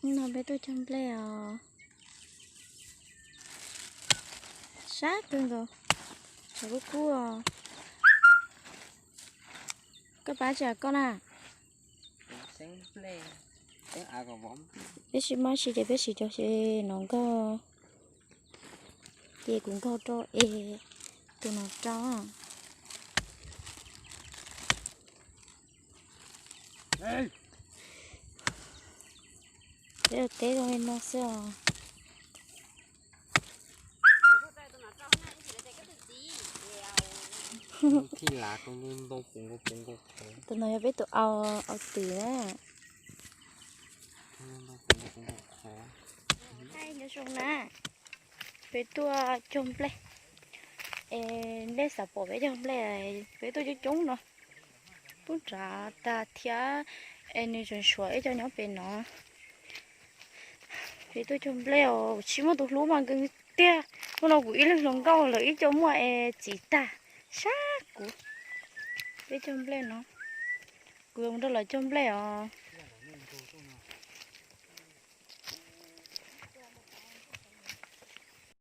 No peb tuaj cog nplej os. Sab kawg nkaus, tshav kub kub os. Koj pab tsi koj na? Peb sim mab si ces peb sim cog si no nkauj. Ces kuv nkaug rau es tus no rau. Peb ua teb zoo li no xwb os. Tus no yog peb tus au, au twm na. Nyob zoo na, peb tuaj cog nplej. Es nej xav pom peb cog nplej, peb tuaj coob coob no. Pub nrad tag thiab, es nws tseem suav ib co nyob pem no. Peb tuaj cog nplej os, tsis muaj tus hlub mas nkees tiag. Hnub no kuv ib leeg hluas nkauj lawv ib co muaj es txiv tag, sab kuv. Peb cog nplej no, kuv yuav mus nrog lawv cog nplej os.